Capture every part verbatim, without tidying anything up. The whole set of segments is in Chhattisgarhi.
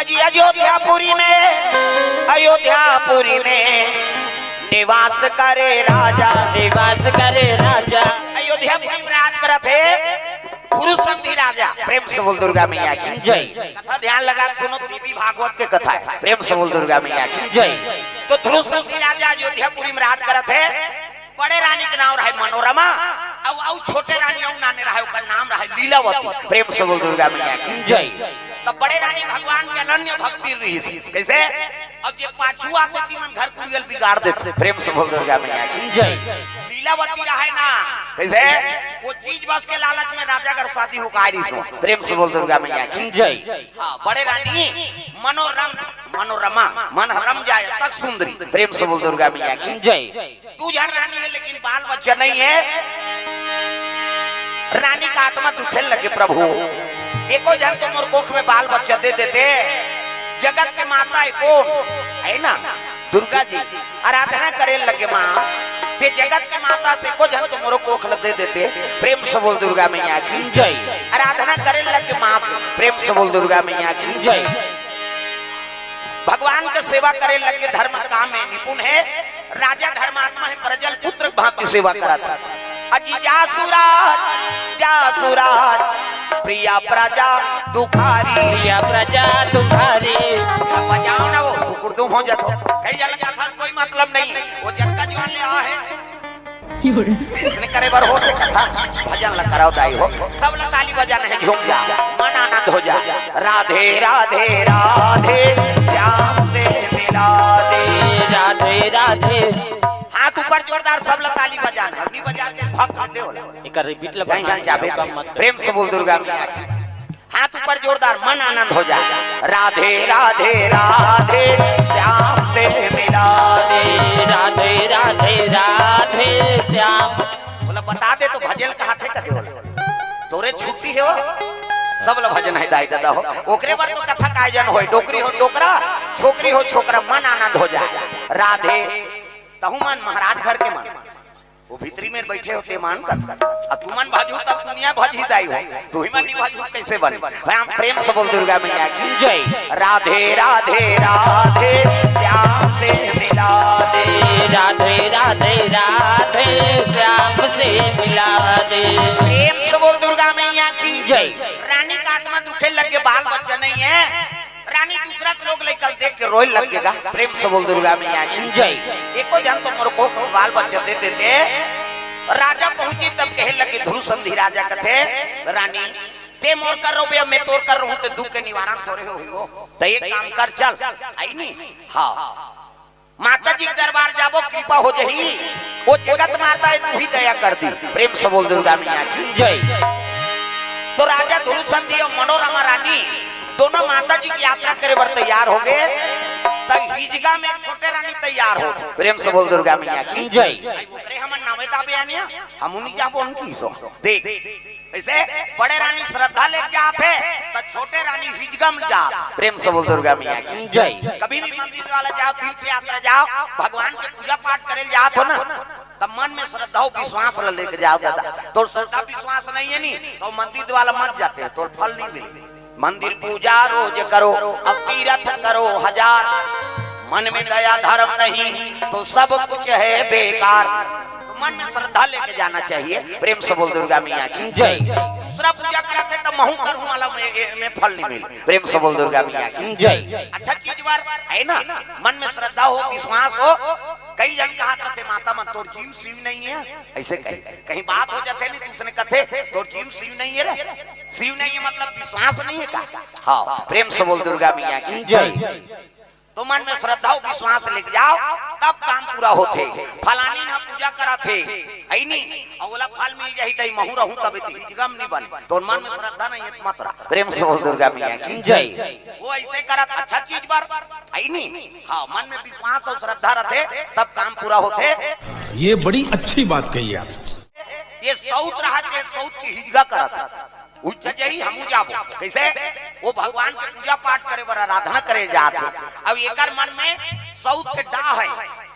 जी अयोध्यापुरी में, अयोध्यापुरी में निवास करे राजा। निवास करे राजा। अयोध्यापुरी में राज करत हे ध्रुव संधि राजा। प्रेम से बोल दुर्गा मैया की जय। कथा ध्यान लगा के सुनो, देवी भागवत के कथा है। प्रेम से बोल दुर्गा मैया की जय। तो ध्रुव संधि राजा अयोध्यापुरी में राज करत हे। बड़े रानी के नाम रहे मनोरमा, अउ अउ छोटे रानी अउ नाने रहे, ओकर नाम रहे लीलावती। प्रेम से बोल दुर्गा मैया की जय। तो बड़े रानी भगवान के अनन्य भक्ति रहिस। कइसे? अब जे पाछू आथे, तिमन घर कुरियल बिगाड़ देथे। प्रेम से बोल दुर्गा मैया की जय। लीलावती रहे ना, कइसे? वो चीज बस के लालच में राजा घर शादी हो गा रहिस। प्रेम से बोल दुर्गा मैया की जय। हाँ, बड़े रानी मनोरम, मनोरमा, मन रम जाए तक सुंदरी। प्रेम से बोल दुर्गा मैया की जय। दू झन रानी हे, लेकिन बाल बच्चा नहीं हे। रानी का आत्मा दुखे लगे, प्रभु, एको झन तो मोर कोख में बाल बच्चा दे देते। जगत के माता हे कोन? हे ना, दुर्गा जी। आराधना करे लगे माँ, ते जगत के माता से एको झन तो मोरो कोख ल दे देते। प्रेम से बोल दुर्गा मैया की जय। आराधना करे लगे माँ, प्रेम से बोल दुर्गा मैया की जय। भगवान के सेवा करे लगे, धर्म काम में निपुण हे। राजा धर्मात्मा हे, प्रजल पुत्र भांति सेवा करत हे। अजी जा सुराज, जा सुराज, प्रिया प्रजा दुखारी। प्रिया प्रजा दुखारी। बजाओ ना, वो सुकुर्दुम हो जातो। कहीं अलग कथा से कोई मतलब नहीं, वो जग का जीवन ले आवा हे। इसने करे बर होथे कथा, भजन ला कराओ दाई हो। सब ला ताली बजाना हे, झूम जा, मन आनंद हो जा। राधे राधे राधे, श्याम से मिला दे। राधे राधे। हाथ ऊपर जोरदार, सब ला ताली बजाना हे, नहीं बजा के भक्त दे होला। एकर repeat ला जय बना जय जाबे। मत कर। प्रेम से बोल दुर्गा मैया की। हाथ ऊपर जोरदार, मन आनंद हो जा। राधे राधे राधे, श्याम से मिला दे। राधे राधे राधे श्याम। बोला बता दे तो भजन कहा थे कदे होला। तोरे छुट्टी हे वो। सब ला भजन हे दाई दादा हो। ओकरे बर तो कथा का आयोजन होय। डोकरी हो डोकरा, छोकरी हो छोकरा, मन आनंद हो जा। राधे। तहु मन महाराज घर के मन। वो भीतरी में बैठे होते मान कर। अब तुमन भजहू तब दुनिया भजही दाई हो। तुही मन नहीं भजहू कइसे बन? राम प्रेम से बोल दुर्गा मैया की जय। राधे राधे राधे, श्याम से मिला दे। राधे राधे राधे, श्याम से मिला दे। प्रेम से बोल दुर्गा मैया की जय। रानी का आत्मा दुखे लगे, बाल बच्चा नहीं हे। रानी दूसरा के लोग लइका ल देख के रोए लगेगा। प्रेम से बोल दुर्गा मैया की जय। एको झन तो मोर कोख में बाल बच्चा दे देते। राजा पहुंची तब कहे लगे ध्रुव संधि राजा कथे, रानी, ते मोर कर रहो भैया, मैं तोर कर रहूं, तो दुख के निवारण तोरे हो ही हो। तो एक काम कर, चल, आई नहीं? हाँ। माता जी के दरबार जाबो, कृपा हो जही। वो जगत माता हे, तू ही दया कर दी। प्रेम से बोल दुर्गा मैया की जय। तो राजा ध्रुव संधि अउ मनोरमा रानी दोनों माता जी के यात्रा करे बर तैयार हो गए। तब हिजगा में छोटे रानी तैयार हो। प्रेम से बोल दुर्गा मैया की जय। आई ओकरे हमन नावे दाबे आनिया, हम उन्हीं जाबो उनकी सो। देख, ऐसे बड़े रानी श्रद्धा लेके जात हे, तो छोटे रानी हिजगा में जात। प्रेम से बोल दुर्गा मैया की जय। कभी भी मंदिर वाला जाओ, तीर्थ यात्रा जाओ, भगवान के पूजा पाठ करे जात हो ना, तब मन में श्रद्धा अउ विश्वास ल लेके जाओ दादा। तोर श्रद्धा विश्वास नहीं हे नी, तो मंदिर वाला मत जाते, तोर फल नहीं मिले। मंदिर पूजा रोज करो, अब तीरथ करो हजार, मन में दया धर्म नहीं, तो सब कुछ है बेकार। तो मन में श्रद्धा लेके जाना चाहिए। प्रेम से बोल दुर्गा मैया की जय। दूसरा पूजा करत हे तो महू करहूं वाला में, में फल नहीं मिले। प्रेम से बोल दुर्गा मैया की जय। अच्छा चीज बर हे ना, मन में श्रद्धा हो, विश्वास हो। कई झन कहत रहिथे, माता मन, तोर जीव शिव नहीं हे, ऐसे कहे। कहीं बात हो जाथे नहीं, दूसरे कथे, तोर जीव शिव नहीं हे रे। शिव नहीं हे मतलब विश्वास नहीं हे का? हाँ, प्रेम से बोल दुर्गा मैया की जय। तो मन में श्रद्धा अउ विश्वास लेके जाओ, तब काम पूरा होथे। फलानी ना पूजा करत हे, अइनी, अउ ओला फल मिल जाही, तई महू रहूं, तबे तो हिजगम नहीं बन। तोर मन में श्रद्धा नहीं हे, मत रख। प्रेम से बोल दुर्गा मैया की जय। वो ऐसे करत अच्छा चीज बर, अइनी, हाँ, मन में विश्वास अउ श्रद्धा रथे, तब काम पूरा होथे। ये बड़ी अच्छी बात कही आप। ये सौत रहत हे, सौत के हिजगा करत हे। उच्च जई हमू जाबो। कैसे? वो भगवान के पूजा पाठ करे बर, आराधना करे जात हे। अब एकर मन में सौत के डाह हे,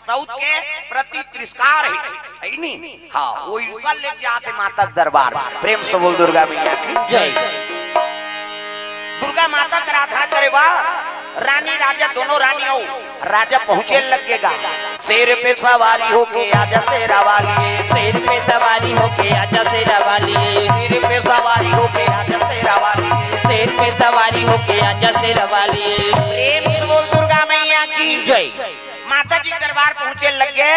सौत के प्रति तिरस्कार हे, हे नी? हाँ, वो ईर्षा लेके जात हे माता के दरबार। प्रेम से बोल दुर्गा मैया की जय। दुर्गा माता के आराधना करे बर रानी राजा दोनों रानी हो, राजा पहुंचे लग गे गा। शेर पे सवारी होके आजा शेरा वाली। शेर पे सवारी होके आजा शेरा वाली। शेर पे सवारी होके आजा शेरा वाली। शेर पे सवारी होके आजा शेरा वाली। प्रेम से बोल दुर्गा मैया की जय। माता जी दरबार पहुंचे लग गे।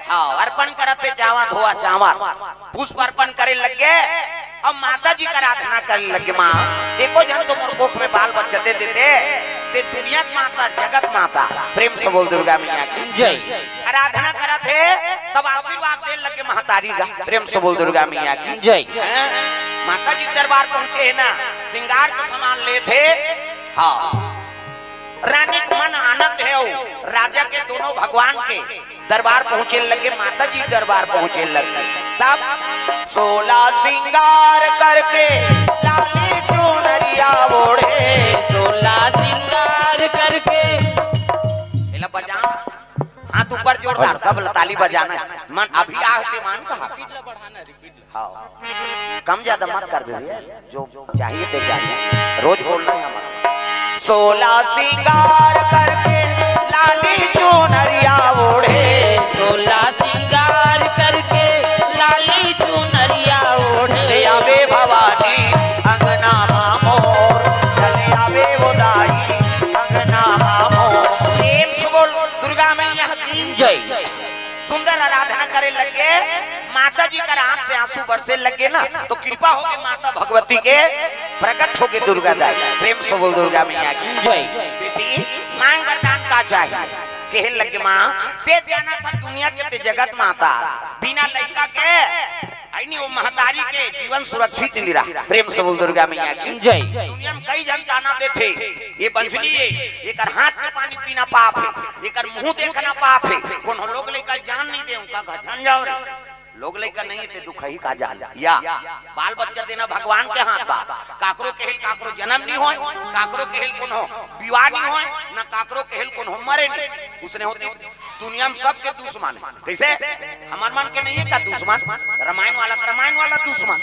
हाँ, अर्पण करत हे जावा धोवा चावल, पुष्प अर्पण करे लग गे। अब माता जी का आराधना करे लग गे। माँ, एको झन तो मोर कोख में बाल बच्चा दे देते, ते दुनिया की माता, जगत माता। प्रेम से बोल दुर्गा मैया की जय। आराधना करत हे, तब आशीर्वाद दे लग गे महतारी का। प्रेम से बोल दुर्गा मैया की जय। हैं? माता जी दरबार पहुंचे हे ना, श्रृंगार के सामान लेत हे। हाँ, रानी के मन आनंद हे, राजा के दोनों भगवान के दरबार पहुंचे लग गे, माता जी दरबार पहुंचे लग गे। तब सोला श्रृंगार करके लाली चुनरिया ओढ़े। सोला श्रृंगार करके। एला बजाना, हाथ ऊपर जोरदार, सब ताली बजाना। मन अभी आते मान कहा। हाँ। कम ज्यादा मत कर दे भैया, जो चाहिए ते चाहिए, रोज बोलना है हमारा। सोला श्रृंगार करके लाली चुनरिया ओढ़े। सोला श्रृंगार करके लाली चुनरिया ओढ़े। चले आवे भवानी अंगना मा मोर, चले आवे वो दाई अंगना मा मोर। प्रेम से बोल दुर्गा मैया की जय। सुंदर आराधना करे लग गे। माता जी का आंख से आंसू बरसे लग गे ना, तो कृपा होके माता भगवती के, प्रकट होके दुर्गा दाई। प्रेम से बोल दुर्गा मैया की जय। बेटी, मांग वरदान का चाहिए? कहे लग गे, माँ, ते जाना था दुनिया के, ते जगत माता, बिना लइका के, ऐनी वो महतारी के जीवन सुरक्षित नहीं रहा। प्रेम से बोल दुर्गा मैया की जय। दुनिया में कई झन ताना देथे, ये बंझली हे, एकर हाथ के पानी पीना पाप हे, एकर मुंह देखना पाप हे। कोनो लोग लइका जान नहीं दे, उनका घर झन जाओ रे। लोग लइका नहीं हे ते दुखही का जान। या बाल बच्चा देना भगवान के हाथ बा। काकरो केहेल काकरो जन्म नहीं होय, काकरो केहेल कोनो विवाह नहीं होय, ना काकरो केहेल कोनो मरे नहीं। उसने होते दुनिया में सबके दुश्मन हे। कैसे? हमार मन के नहीं हे का दुश्मन? रामायण वाला, रामायण वाला दुश्मन।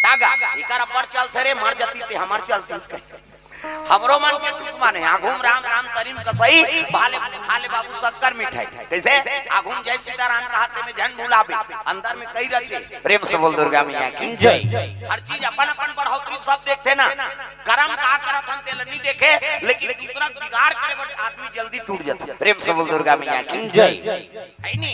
तागा, इकर अब्बड़ चलथे रे, मर जाती ते हमार चलती इसके। हमरो मन के दुश्मन हे। आघू म राम राम तरी म कसई, भाले खा ले बाबू शक्कर मिठाई। कैसे? आघू म जय सीताराम कहाथे में झन भुलाबे, अंदर में कई रचे। प्रेम से बोल दुर्गा मैया की जय। हर चीज अपन अपन बढ़ोतरी सब देखथे ना, करम का करत हन तेला नहीं देखे, लेकिन दूसरा के बिगाड़ करे बर आदमी जल्दी टूट जाथे। प्रेम से बोल दुर्गा मैया की जय। है नी?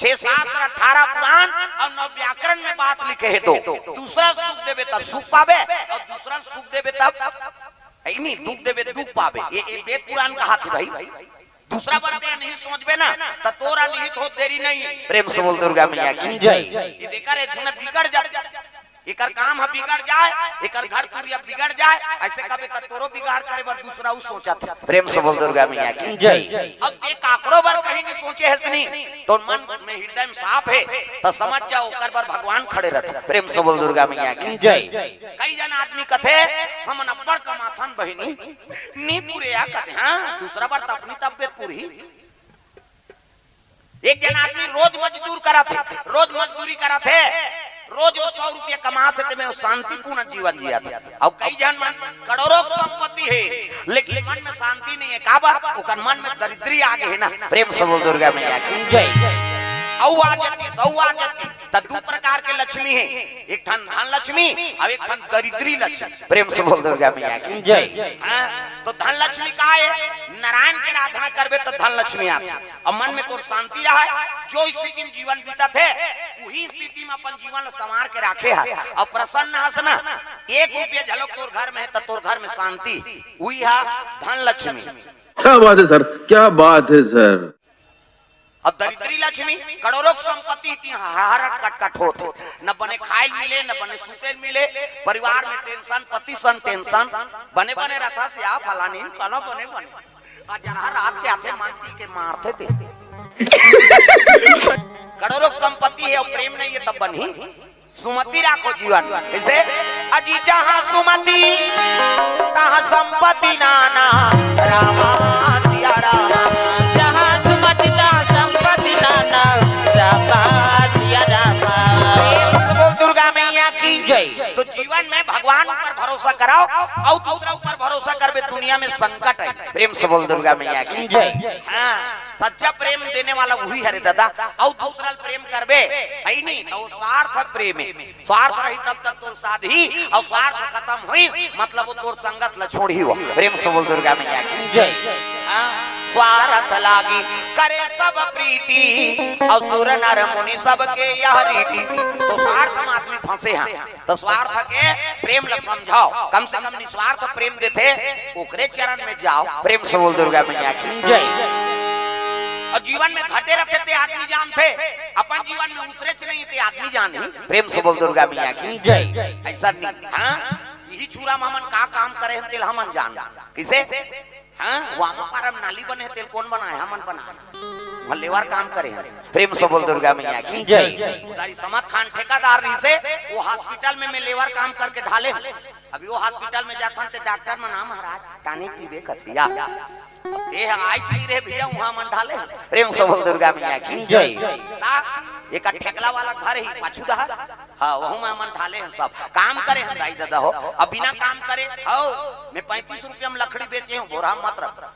छह शास्त्र, अठारह पुराण और नौ व्याकरण में बात लिखे हे। तो दूसरा सुख देबे तब सुख पाबे, और दूसरा सुख देबे तब, है नी, दुख देबे दुख पाबे। ये, ये वेद पुराण कहाथे भाई। दूसरा बर ते नहीं सोचबे ना, त तोर अनिहित हो देरी नहीं। प्रेम से बोल दुर्गा मैया की जय। ये देखा रे, झन बिगड़ जाते, एकर काम ह बिगड़ जाए, एकर घर तुरिया बिगड़ जाए, ऐसे कबे त तोरो बिगाड़ करे बर दूसरा उ सोचत हे। प्रेम से बोल दुर्गा मैया की जय। अब ते काकरो बर कहीं नहीं सोचे हस नी, तोर मन में हृदय में साफ हे, त समझ जाओ ओकर बर भगवान खड़े रहथे। प्रेम से बोल दुर्गा मैया की जय। कई झन आदमी कथे, हमन अब्बड़ कमाथन बहिनी, नी पुरे आ कथे, हाँ, दूसरा बर त अपनी तबियत पूरी। एक झन आदमी रोज मजदूर करत हे, रोज मजदूरी करत हे, रोज वो सौ रुपया कमात हे, ते में वो शांतिपूर्ण जीवन जियत हे। अउ कई झन मन करोड़ों के संपत्ति हे, लेकिन मन में शांति नहीं हे। काबर? ओकर मन में दरिद्री आ गे हे ना। प्रेम से बोल दुर्गा मैया की जय। अउ आ जाती, सौ आ जाती, त दू प्रकार के लक्ष्मी हे, एक ठन धन लक्ष्मी अउ एक ठन दरिद्री लक्ष्मी। प्रेम से बोल दुर्गा मैया की जय। हाँ, तो धन लक्ष्मी का हे? नारायण के आराधना करबे त धन लक्ष्मी आथे। अउ मन में तोर शांति रहे, जो स्थिति में जीवन बीतत हे, उही स्थिति में अपन जीवन ल संवार के राखे हे, अउ प्रसन्न हस ना, एक रुपया झलक तोर घर में हे, त तोर घर में शांति, उही हे धन लक्ष्मी। क्या बात है सर, क्या बात है सर। अब दरिद्री लक्ष्मी, करोड़ों के संपत्ति की हाहाकार कटकट होत, न बने खाए मिले, न बने सूते मिले, परिवार में टेंशन, पति सन टेंशन, बने बने रहता से आप फलानी काला बने बने। आ जरा रात के आथे मन पी के मारथे ते। करोड़ों संपत्ति हे अउ प्रेम नहीं हे तब बनही। सुमति राखो जीवन। कैसे? अजी जहाँ सुमति तहाँ संपत्ति नाना। रामा सिया रामा। जहाँ सुमति तहाँ संपत्ति नाना। रामा सिया रामा। प्रेम से बोल दुर्गा मैया की जय। तो जीवन में भगवान भगवान ऊपर भरोसा कराओ, अउ दूसरा ऊपर भरोसा करबे, दुनिया में संकट हे। प्रेम से बोल दुर्गा मैया की जय। हाँ, सच्चा प्रेम देने वाला वही हरे दादा, अउ दूसरा प्रेम करबे, हे नहीं, त वो स्वार्थ प्रेम हे। स्वार्थ रही तब तक तोर साधही, अउ स्वार्थ खतम होइस, मतलब वो तोर संगत ल छोड़ही वो। प्रेम से बोल दुर्गा मैया की जय। हाँ, स्वार्थ लागी करे सब प्रीति, अउ सुर नर मुनि सबके यह रीति। त स्वार्थ में आदमी फंसे हे, त स्वार्थ के प्रेम ल समझाओ, कम से कम निस्वार्थ प्रेम देथे, ओकरे चरण में जाओ। प्रेम से बोल दुर्गा मैया की जय। अउ जीवन में घटे रथे ते आदमी जानथे, अपन जीवन में उतरेच नहीं ते आदमी जानही। प्रेम से बोल दुर्गा मैया की जय। अइसा नहीं, हाँ, इही छुरा में हमन का काम करे हन, तेला हमन जान। कइसे? हाँ, वामा पारा म नाली बने हे, तेला कोन बनाए? हमन बनाए। वहाँ लेबर काम करे हन। प्रेम से बोल दुर्गा मैया की जय। उधारी समत खान ठेकेदार रहिसे, वो hospital में मैं लेबर काम करके ढाले हन। अभी वो hospital में जाथन ते डॉक्टर मन, "हाँ महाराज, tonic पीबे कथे या।" अब ते ह आइच नहीं रहे भैया, वहाँ मन ढाले हन। प्रेम से बोल दुर्गा मैया की जय। ता एक ठेकला वाला घर ही पाछू दहा, हाँ, वहू में मन ढाले हन सब। काम करे हन दाई ददा हो, अब बिना काम करे हो, मैं पैंतीस रुपया में लकड़ी बेचे हूँ, बोरा मत रख।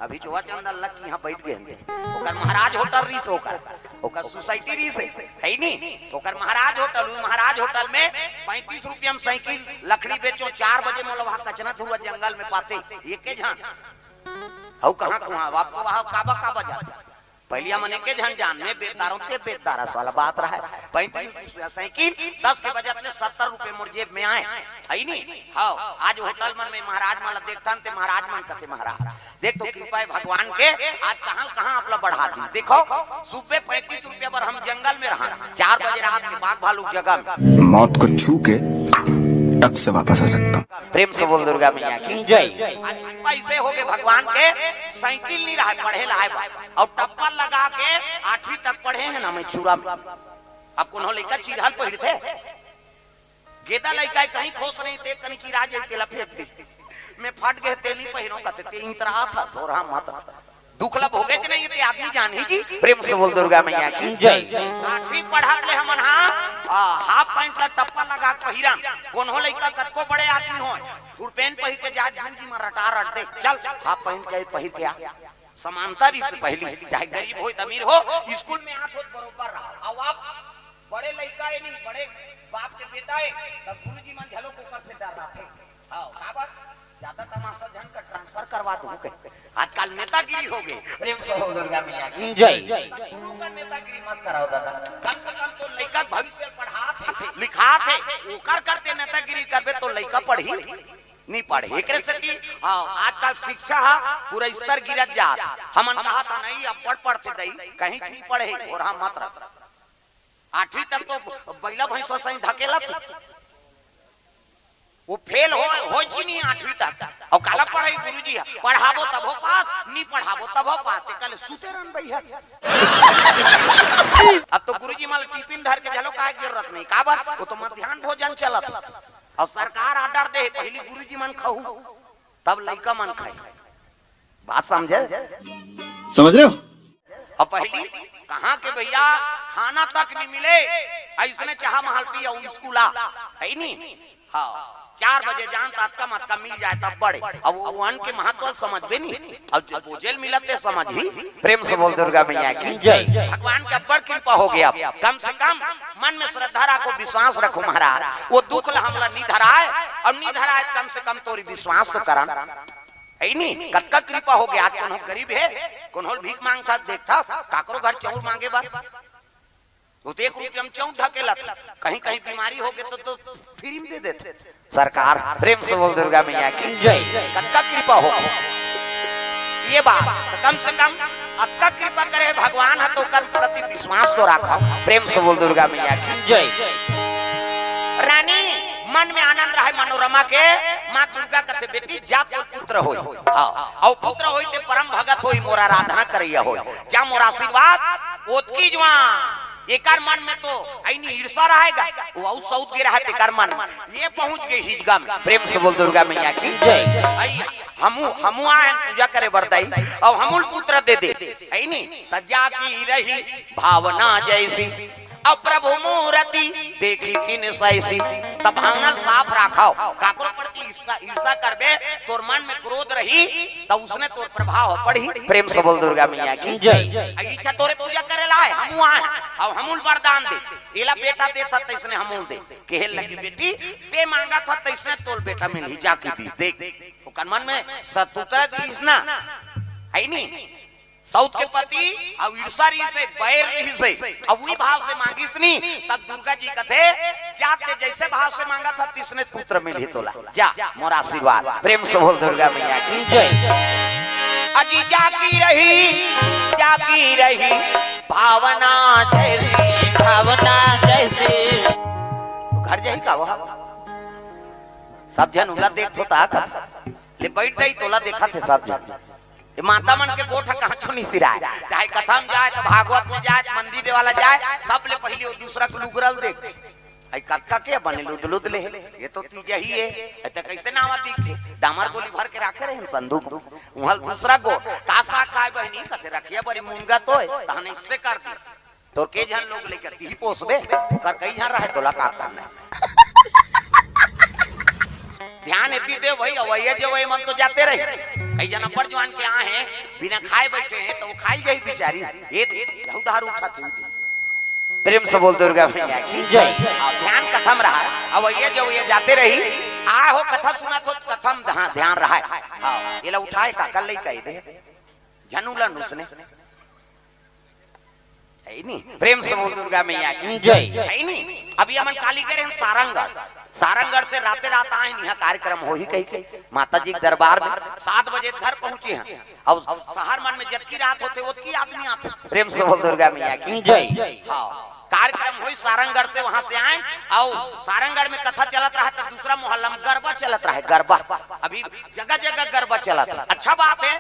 अभी जोवा चंदन लग के यहाँ बैठ गए हन। ओकर महाराज होटल रहिस, ओकर, ओकर सोसाइटी रहिस, हे नहीं? ओकर महाराज होटल, वो महाराज होटल में पैंतीस रुपया में साइकिल लकड़ी बेचो, चार बजे मोला वहाँ कचना धुआ जंगल में पाते, एके झन। अउ कहाँ कहाँ, अब तो वहाँ काबा काबा जाथे। पहली हमन एके झन जान में बेचदारों ते बेचदारा वाला बात रहा। पैंतीस रुपया साइकिल, दस के बजत ले सत्तर रुपये मोर जेब में आए, हे नहीं? हाँ, आज होटल मन में महाराज मन ला देखथन ते महाराज मन कथे, "महाराज, देख तो कृपा हे भगवान के, आज कहाँ कहाँ आप ला बढ़ा दी।" देखो, सुबह पैंतीस रुपया बर हम जंगल में रहा, चार बजे रात के बाघ भालू जगह में। मौत को छू के टक से वापस आ सकता हूँ। प्रेम से बोल दुर्गा मैया की जय। आज पैसे हो गए भगवान के, साइकिल नहीं रहा, पढ़े लाए बा, अउ टप्पल लगा के आठवीं तक पढ़े हन ना मैं छुरा में। अब कोनो लइका चिरहल पहिरथे, गेदा लइका हे, कहीं खुश नहीं ते कहीं चिरा जाए, तेला फेंक दे। मैं फट गए, ते नहीं पहिरो कथे, ते इतरा था, थोड़ा मत। दुख ला भोगेच नहीं ते आदमी जानही जी। प्रेम से बोल दुर्गा मैया की जय। आठवीं पढ़त ले हमन, हाँ, आ, हाफ पैंट ला टप्पा लगा के पहिरन। कोनो लइका कतको बड़े आदमी होय, फुल पैंट पहिर के जात, गुरुजी मन रटा रट दे, "चल, हाफ पैंट के पहिर के आ।" समानता रहिस पहली, चाहे गरीब होय, अमीर हो, स्कूल में आत होत बरोबर रहा। अब आप बड़े लइका हे नहीं, बड़े बाप के बेटा हे, तब गुरुजी मन घलो ओकर से डर्राथे। हाँ, काबर? ज्यादा तमाशा झन कर, transfer करवा दूँ कहे। आजकल नेतागिरी हो गए। प्रेम से बोल दुर्गा मैया की जय। गुरु का नेतागिरी मत कराओ दादा। कम से कम तो लइका के भविष्य पढ़ात हे, लिखात हे, ओकर करते नेतागिरी करबे तो लइका पढ़ही, नहीं पढ़ही। एकरे सेती, हाँ, आजकल शिक्षा ह पूरा स्तर गिरत जात। हमन कहा था नहीं, अब पढ़ पढ़ते दई, कहीं नहीं पढ़े, और हम मत रख। आठवीं तक तो बैला भैंसा सही ढकेलत हे। वो फेल हो, होइच नहीं आठवीं तक। अउ काला पढ़ाई गुरुजी ह, पढ़ाबो तभो पास, नहीं पढ़ाबो तभो पास। ते कले सुते रहन भैया। अब तो गुरुजी मन ल टिफिन धर के घलो काय के जरूरत नहीं। काबर? वो तो मध्यान्ह भोजन चलत हे। अउ सरकार order दे, पहली गुरुजी मन खाहू, तब लइका मन खाई। बात समझे? समझ रहे हो? अउ पहली कहाँ के भैया, खाना तक नहीं मिले, अइसने चाहा महल पी अउ स्कूल आ, हे नहीं? हाँ, चार बजे जान त अतका मतका मिल जाए तब बड़े। अब वो अन्न के महत्व समझबे नहीं, अब जो बोझेल मिलत ते समझही। प्रेम से बोल दुर्गा मैया की जय। भगवान के अब्बड़ कृपा हो गया। कम से कम मन में श्रद्धा रखो, विश्वास रखो महाराज, वो दुख ला हमला नहीं धराए, अउ नहीं धराए कम से कम तोरी विश्वास तो करन। हे नहीं, कतका कृपा हो गया। आज कोनो गरीब हे, कोनो भीख मांगथा, देखथा, काकरो घर चाउर मांगे बर, वो तो एक रुपया में चाउर ढकेलत। कहीं कहीं बीमारी हो गए तो, तो free में दे देथे सरकार। प्रेम से बोल दुर्गा मैया की जय। कतका कृपा हो। ये बात, तो कम से कम अतका कृपा करे हे भगवान ह, तो ओकर प्रति विश्वास तो रखो। प्रेम से बोल दुर्गा मैया की जय। रानी मन में आनंद रहे मनोरमा के, माँ दुर्गा कथे, "बेटी जा, तोर पुत्र होई।" हाँ, अउ पुत्र होई ते परम भगत होई, मोर आराधना करैया होई। जा मोर आशीर्वाद ओतकी जुआ। एकर मन में तो अइनी ईर्षा रहेगा, वो अउ सऊत गे रहा तेकर मन में। ये पहुंच गए हिजगा में। प्रेम से बोल दुर्गा मैया की जय। अई हमू, हमू आए हन पूजा करे बर दाई, अउ हमू ल पुत्र दे दे। है नी? त जाकी रही भावना जैसी, अब प्रभु मूरति देखी तिन सैसी। त भावना ल साफ राखव, काकरो प्रति ईर्षा, ईर्षा करबे, तोर मन में क्रोध रही, त उसने तोर प्रभाव पड़ही। प्रेम से बोल दुर्गा मैया की जय। अ इच्छा तोरे पूजा करे ला आय, हमू आय, अब हमू ल वरदान दे, एला बेटा देथस तइसने हमू ल दे। कहे लगी, बेटी, ते मांगथस तइसने तोल बेटा मिलही, जाकी दिस, देख। ओकर मन में शत्रुता दिस ना, है नी? सौत के पति अउ ईर्षा रहिस हे, बैर रहिस हे, अउ उही भाव से मांगिस नी, तब दुर्गा जी कथे, जा ते जइसे भाव से मांगथस, तइसने पुत्र मिलही तोला। जा, मोर आशीर्वाद। प्रेम से बोल दुर्गा मैया की जय। अजी जाकी रही, जाकी रही, भावना जैसी। भावना जैसी। घर जाही का वो? सब झन उला देखत होही का? ले बइठ जाही, तोला देखथे सब झन। ये माता मन के गोठ ह कहाँ चुनी सिराय, चाहे कथा म जाय, त भागवत में जाय, त मंदिर वाला जाय, सबले पहिली वो दूसरा के लुगरा ल देखथे। अई कतका के बने लुद लुद ले, ये तो तीजा ही हे, अई त कइसे नावा दिखथे? डामर गोली भर के राखे रहे संदूक, उहाँ ल दूसरा गोठ, का साग खाय बहिनी? कथे रखिया बरी मुनगा तोय, तहन इससे कर दी। तोर के झन लोग लइका तिही पोसबे, ओकर कई झन रहे, तोला का काम हे? ध्यान एती दे भई, अवइया जे वही मन तो जाते रही। कई झन अब्बड़ जुवान के आहे, बिना खाय बइठे हे, त वो खाय जाही बिचारी। ये दे, यहू धार उठा थे। प्रेम से बोल दुर्गा मैया की जय। अउ ध्यान कथा म रहा, अवइया जे वइया जाते रही। आय हो कथा सुनत हो, कथा म ध्यान, ध्यान रहा। हाँ, एला उठाय का कर लइका ये दे। झन उला नोचने। है नी? प्रेम से बोल दुर्गा मैया की जय। है नी? अभी हमन काली करे हन सारंगढ़, सारंगढ़ से राते रात आए हन, इहाँ कार्यक्रम होही कहिके माता जी के दरबार में। सात बजे घर पहुँचे हन, अउ शहर मन में जतकी रात होथे, ओतकी आदमी आथे। प्रेम से बोल दुर्गा मैया की जय। हाँ, कार्यक्रम होई सारंगढ़ से, वहाँ से आए, अउ सारंगढ़ में कथा चलत रहा, त दूसरा मोहल्ला में गरबा चलत रहा, गरबा। अभी जगह जगह गरबा चलत रहा, अच्छा बात हे,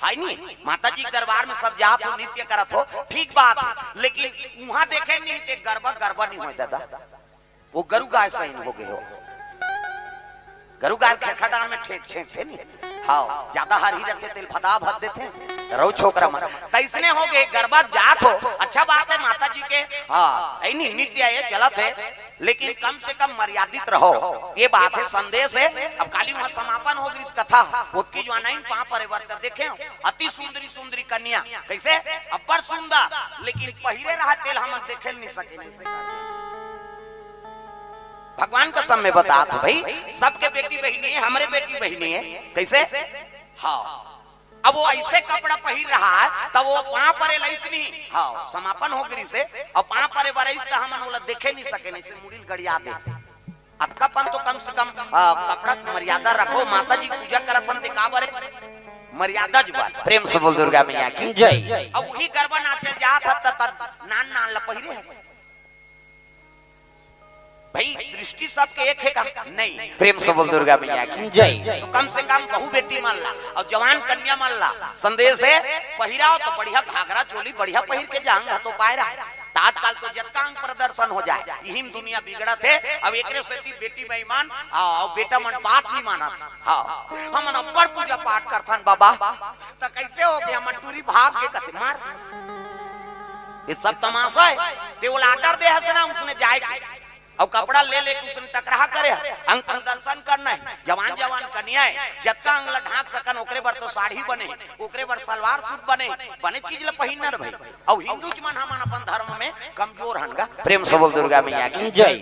है नी? माता जी के दरबार में सब जात हो, नृत्य करत हो, ठीक बात हे, लेकिन उहाँ देखे नहीं ते गरबा, गरबा नहीं होय दादा, वो गरु गाय सही हो गए हो। गरु गाय खेखा डांड़ में ठेक छेंकथे नी, हाँ, जादा हरही रथे तेला भदा भद देथे, रहो छोकरा मन, तइसने हो गए, गरबा जात हो, अच्छा बात हे माता जी के, हाँ, ऐ नी, नृत्य ये चलत हे, लेकिन कम से कम मर्यादित रहो, ये बात हे, संदेश हे। अब काली उहाँ समापन हो गिस कथा, ओतकी जुवान आइन पाँव परे बर त देखे हो, अति सुंदरी सुंदरी कन्या, कइसे? अब्बड़ सुंदर, लेकिन पहिरे रहा तेला हमन देखे नहीं सके। भगवान कसम में बतात हो भई, सबके बेटी बहिनी हे, हमरे बेटी बहिनी हे, कइसे? हाँ, अब वो अइसे कपड़ा पहिर रहा हे, त वो पाँव परे ल अइस नहीं। हाँ, समापन हो गिस हे, अउ पाँव परे बर अइस त हमन ओला देखे नहीं सके, नहीं से मुड़ी ल गड़िया दे। अतका पन तो कम से कम, आ, कपड़ा के मर्यादा रखो। माता जी के पूजा करत हन ते का बरे? मर्यादा जुबान। प्रेम से बोल दुर्गा मैया की जय। अब उही गरबा नाचे जात हस त, त नान नान ल पहिरे हस। भई, दृष्टि सबके एक हे का? नहीं। प्रेम से बोल दुर्गा मैया की जय। तो कम से कम बहू बेटी मन ला अउ जवान कन्या मन ला संदेश हे, पहिराव त बढ़िया घाघरा चोली बढ़िया पहिर के जांग ह तो पाय रहा। त आजकल तो जतका अंग प्रदर्शन हो जाय, इही म दुनिया बिगड़त हे। अब एकरे सेती बेटी बेईमान, हाँ, अउ बेटा मन बात नहीं मानत। हाँ, हमन अब्बड़ पूजा पाठ करथन बाबा, त कइसे हो गे हमन टूरी भाग गे कथे मार। ये सब तमाशा हे। ते ओला order दे हस ना, उसने जाय के अउ कपड़ा ले लेके उसने टकराहा करे हे। अंग प्रदर्शन करना हे। जवान जवान कन्या हे, जतका अंग ला ढांक सकन, ओकरे बर तो साड़ी बने हे, ओकरे बर सलवार सूट बने हे, बने चीज ला पहिरना रे भई। अउ हिंदू मन हमन अपन धर्म में कमजोर हन गा। प्रेम से बोल दुर्गा मैया की जय।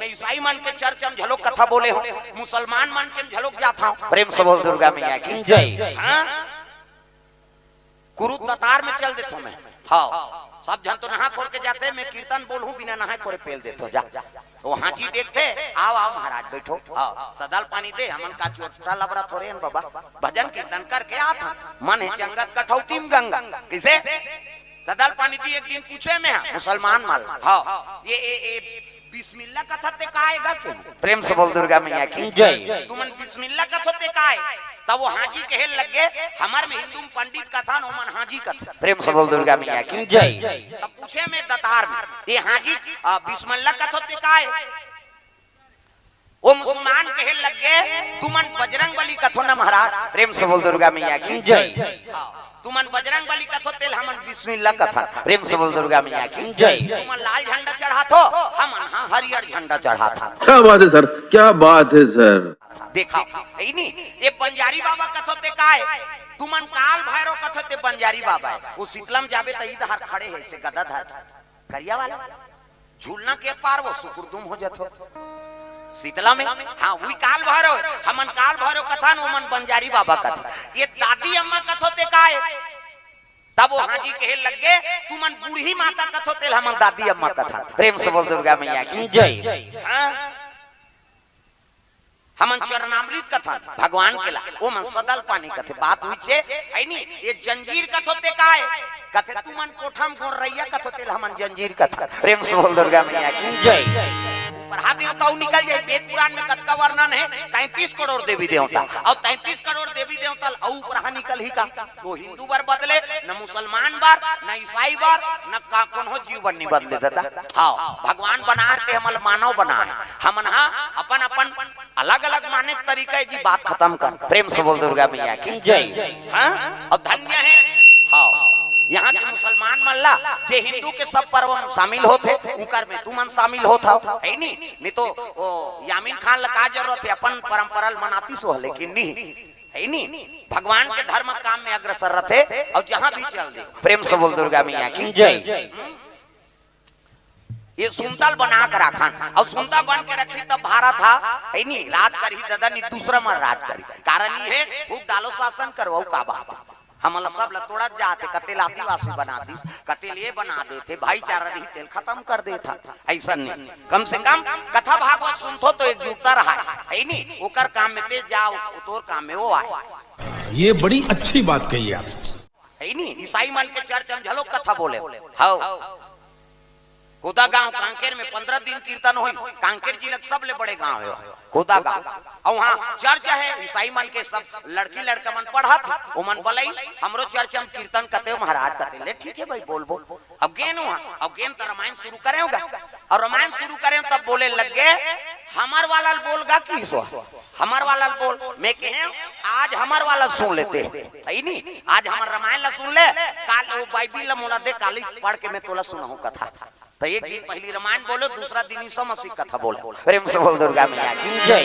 मैं ईसाई मन के चर्च में घलोक कथा बोले हों, मुसलमान मन के घलोक जात हों। प्रेम से बोल दुर्गा मैया की जय। हाँ? कुरुद दतार में चल देथों मैं। हाँ, सब झन तो नहा खोर के जाथे, मैं कीर्तन बोलहूँ, बिना नहाय खोरे पेल देथों, जा। त हाजी देखथे, "आव, आव महाराज, बइठो।" हाँ, सदा ल पानी दे, हमन का चोटा लबरा थोरे हन बाबा, भजन कीर्तन करके आत हन, मन हे चंगा त कठौती म गंगा। कइसे? सदा ल पानी दी, एक दिन पूछे मैं, हाँ, मुसलमान मन ला, हाँ, ये, ए, ए, बिस्मिल्ला कथस ते का आय गा के? प्रेम से बोल दुर्गा मैया की जय। तुमन बिस्मिल्ला कथो ते का आय? तब वो हाजी कहे लग गे, हमर में हिंदू में पंडित कथन, ओमन हाजी कथन। प्रेम से बोल दुर्गा मैया की जय। तब पूछे मैं दतार में, ये हाजी, आ, बिस्मिल्ला कथो ते का आय? वो मुसलमान कहे लग गे, तुमन बजरंग बली कथो ना महाराज। प्रेम से बोल दुर्गा मैया की जय। हाँ। तुमन बजरंग बली कथो तेला हमन बिस्मिल्ला कथन। प्रेम से बोल दुर्गा मैया की जय। तुमन लाल झंडा चढ़ाथो, हमन हा हरियर झंडा चढ़ाथन। क्या बात है सर, क्या बात है सर। देखा, है नी? ये बंजारी बाबा कथो ते काय? तुमन काल भैरव कथो ते बंजारी बाबा है। वो शीतलम जाबे त इधर खड़े है से गदा धर। करिया वाला। झूलना के पार वो सुकुरदुम हो जथो। शीतला में, हाँ, वही काल भैरव है। हमन काल भैरव कथन, ओमन बंजारी बाबा कथन। ये दादी अम्मा कथो ते काय? तब वो हाजी कहे लग गे, तुमन बूढ़ी माता कथो तेला हमन दादी अम्मा कथन। प्रेम से बोल दुर्गा मैया की जय। हाँ? हमन चरणामृत कथन भगवान के ला, ओमन सदल पानी कथे। बात हुई छे, है नी? ये जंजीर कथो ते काय? कथे तुमन कोठा म गोरैया कथो तेला हमन जंजीर कथन। प्रेम से बोल दुर्गा मैया की जय। ऊपरहा देवता अउ निकल जाए, वेद पुराण में कतका वर्णन है, तैंतीस करोड़ देवी देवता, अउ तैंतीस करोड़ देवी देवता अउ ऊपरहा निकलही का? तो हिंदू बर बदले, न मुसलमान बर, न ईसाई बर, न का कोनो जीव बर नहीं बदले दादा। हाँ, भगवान बना है ते हमन मानव बना है, हमन हा अपन अपन अलग अलग माने के तरीका है जी। बात खतम कर। प्रेम से बोल दुर्गा मैया की जय। हाँ, अउ धन्य है, हाँ, यहाँ के मुसलमान मन ला जे हिंदू के सब पर्व में शामिल होथे, उकर में तुमन शामिल होत हव, है नी? नहीं तो ओ यामीन खान ला का जरूरत है, अपन परंपरा ल मनातिस हो, लेकिन नहीं, है नी? भगवान के धर्म काम में अग्रसर रथे अउ जहाँ भी चल दे। प्रेम से बोल दुर्गा मैया की जय। ये सुनता ल बना के राखन, अउ सुनता बन के रखही तब भारत हा, है नी? राज करही दादा, नहीं दूसरा मन राज करही। कारण ये है, फूट डालो शासन करो, अउ का बात? हमन ला सब ला तोड़त जाथे, कते ला आदिवासी बना दिस, कते ले बना देथे, भाईचारा रही तेला खतम कर देथा। ऐसा नहीं, कम से कम कथा भागवत सुनथो तो एकजुटता रहा, है नी? ओकर काम में ते जाओ, तोर काम में वो आए। ये बड़ी अच्छी बात कही आप। है नी? ईसाई मन के चर्च में झलो कथा बोले। हव। कोदा गांव कांकेर में पंद्रह दिन कीर्तन होइस। कांकेर जिला के सबले बड़े गांव है कोदा गांव। अउ वहाँ चर्च है, ईसाई मन के सब लड़की लड़का मन पढ़त हे। ओमन बलई, हमरो चर्च में कीर्तन कते हो महाराज? कते ले, ठीक है भाई, बोल बोल। अब गेन वहाँ, अब गेन त रामायण शुरू करे होगा। अउ रामायण शुरू करे तब बोले लग गे, हमर वाला ल बोल गा कि ईश्वर, हमर वाला ल बोल। मैं कहे, आज हमर वाला ल सुन लेते हैं, है नी? आज हमर रामायण ला सुन ले, काल वो बाइबिल ला मोला दे, काली पढ़ के मैं तोला सुनाहूँ कथा। तो एक दिन पहली रामायण बोलो, दूसरा दिन ईसा मसीह कथा बोलो। प्रेम से बोल दुर्गा मैया की जय।